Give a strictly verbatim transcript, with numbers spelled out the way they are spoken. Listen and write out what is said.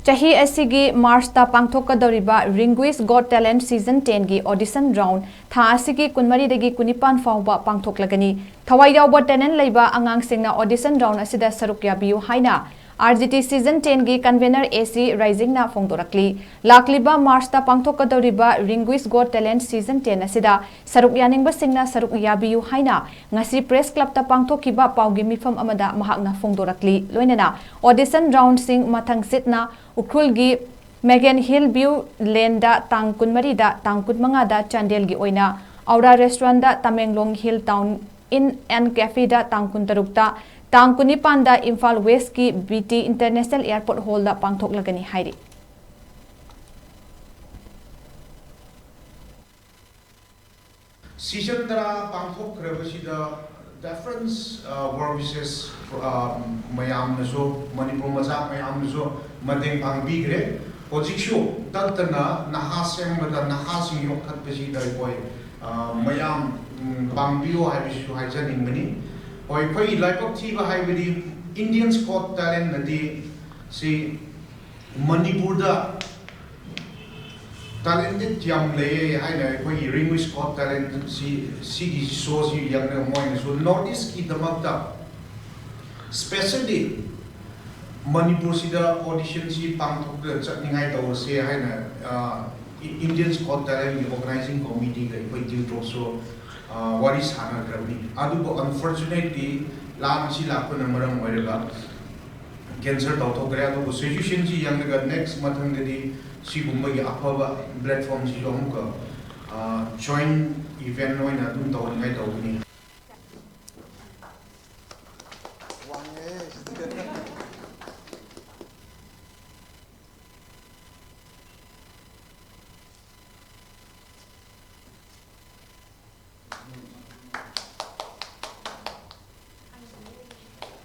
ꯆꯍꯤ ꯑꯁꯤꯒꯤ ꯃꯥꯔꯆꯇ ꯄꯥꯡꯊꯣꯛꯀꯗꯧꯔꯤꯕ Ringui's Got Talent Season ten ꯒꯤ audition round ꯊꯥ ꯑꯁꯤꯒꯤ ꯀꯨꯟꯃꯔꯤꯗꯒꯤ ꯀꯨꯟꯅꯤꯄꯥꯟ ꯐꯥꯎꯕ ꯄꯥꯡꯊꯣꯛꯂꯒꯅꯤ꯫ ꯊꯋꯥꯏ ꯌꯥꯎꯕ talent ꯂꯩꯕ ꯑꯉꯥꯡꯁꯤꯡꯅ audition round ꯑꯁꯤꯗ ꯁꯔꯨꯛ ꯌꯥꯕꯤꯌꯨ ꯍꯥꯏꯅ R G T Season ten ꯒꯤ convener A C ꯔꯥꯏꯖꯤꯡꯅ ꯐꯣꯡꯗꯣꯔꯛꯂꯤ꯫ ꯂꯥꯛꯂꯤꯕ ꯃꯥꯔꯆꯇ ꯄꯥꯡꯊꯣꯛꯀꯗꯧꯔꯤꯕ Ringui's Got Talent Season ten ꯑꯁꯤꯗ ꯁꯔꯨꯛ ꯌꯥꯅꯤꯡꯕꯁꯤꯡꯅ ꯁꯔꯨꯛ ꯌꯥꯕꯤꯌꯨ ꯍꯥꯏꯅ ꯉꯁꯤ Press Clubꯇ ꯄꯥꯡꯊꯣꯛꯈꯤꯕ ꯄꯥꯎꯒꯤ ꯃꯤꯐꯝ ꯑꯃꯗ ꯃꯍꯥꯛꯅ ꯐꯣꯡꯗꯣꯔꯛꯂꯤ꯫ ꯂꯣꯏꯅꯅ audition roundꯁꯤꯡ ꯃꯊꯪꯁꯤꯠꯅ ꯎꯈ꯭ꯔꯨꯜꯒꯤ Magan Hill View Laneꯗ ꯇꯥꯡ ꯀꯨꯟꯃꯔꯤꯗ, ꯇꯥꯡ ꯀꯨꯟꯃꯉꯥꯗ ꯆꯥꯟꯗꯦꯜꯒꯤ ꯑꯣꯏꯅ Aura Restaurantꯗ, Tamenglong Hill Town Inn and Cafeꯗ ꯇꯥꯡ ꯀꯨꯟꯇꯔꯨꯛꯇ, ꯇꯥꯡ ꯀꯨꯟꯅꯤꯄꯥꯟꯗ Imphal Westꯀꯤ B T International Airport Hallꯗ ꯄꯥꯡꯊꯣꯛꯂꯒꯅꯤ ꯍꯥꯏꯔꯤ꯫ Season ꯇꯔꯥ ꯄꯥꯡꯊꯣꯛꯈ꯭ꯔꯕꯁꯤꯗ different, ꯑ, work visitors, ꯑ, ꯃꯌꯥꯝꯅꯁꯨ, ꯃꯅꯤꯄꯨꯔ ꯃꯆꯥ ꯃꯌꯥꯝꯅꯁꯨ ꯃꯇꯦꯡ ꯄꯥꯡꯕꯤꯈ꯭ꯔꯦ꯫ ꯍꯧꯖꯤꯛꯁꯨ ꯇꯠꯇꯅ ꯅꯍꯥ ꯁꯦꯝꯕꯗ, ꯅꯍꯥꯁꯤꯡ ꯌꯣꯛꯈꯠꯄꯁꯤꯗ ꯑꯩꯈꯣꯏ, ꯑ, ꯃꯌꯥꯝ, ꯎꯝ, ꯄꯥꯡꯕꯤꯌꯨ ꯍꯥꯏꯕꯁꯤꯁꯨ ꯍꯥꯏꯖꯅꯤꯡꯕꯅꯤ꯫ ꯍꯣꯏ, ꯑꯩꯈꯣꯏꯒꯤ ꯂꯥꯏꯕꯛ ꯊꯤꯕ ꯍꯥꯏꯕꯗꯤ India's Got Talentꯅꯗꯤ ꯁꯤ ꯃꯅꯤꯄꯨꯔꯗ talented ꯌꯥꯝ ꯂꯩꯌꯦ ꯍꯥꯏꯅ ꯑꯩꯈꯣꯏꯒꯤ Ringui's Got Talent ꯁꯤ, ꯁꯤꯒꯤ showꯁꯤ ꯌꯦꯡꯂꯒ ꯃꯣꯏꯅꯁꯨ North Eastꯀꯤꯗꯃꯛꯇ specially ꯃꯅꯤꯄꯨꯔꯁꯤꯗ auditionꯁꯤ ꯄꯥꯡꯊꯣꯛꯇ ꯆꯠꯅꯤꯡꯉꯥꯏ ꯇꯧꯔꯁꯦ ꯍꯥꯏꯅ, ꯑ, I-, India's Got Talentꯀꯤ organizing committeeꯒ ꯑꯩꯈꯣꯏ ꯗ꯭ꯌꯨ ꯇꯣꯛꯁꯨ, ꯑ, ꯋꯥꯔꯤ ꯁꯥꯟꯅꯈ꯭ꯔꯕꯅꯤ꯫ ꯑꯗꯨꯕꯨ unfortunately ꯂꯥꯟꯁꯤ ꯂꯥꯛꯄꯅ ꯃꯔꯝ ꯑꯣꯏꯔꯒ cancel ꯇꯧꯊꯣꯛꯈ꯭ꯔꯦ꯫ ꯑꯗꯨꯕꯨ situationꯁꯤ ꯌꯦꯡꯂꯒ next ꯃꯊꯪꯗꯗꯤ ꯁꯤꯒꯨꯝꯕꯒꯤ ꯑꯐꯕ platformꯁꯤꯁꯨ ꯑꯃꯨꯛꯀ, ꯑ, joint event ꯑꯣꯏꯅ ꯑꯗꯨꯝ ꯇꯧꯍꯟꯅꯤꯡꯉꯥꯏ ꯇꯧꯒꯅꯤ꯫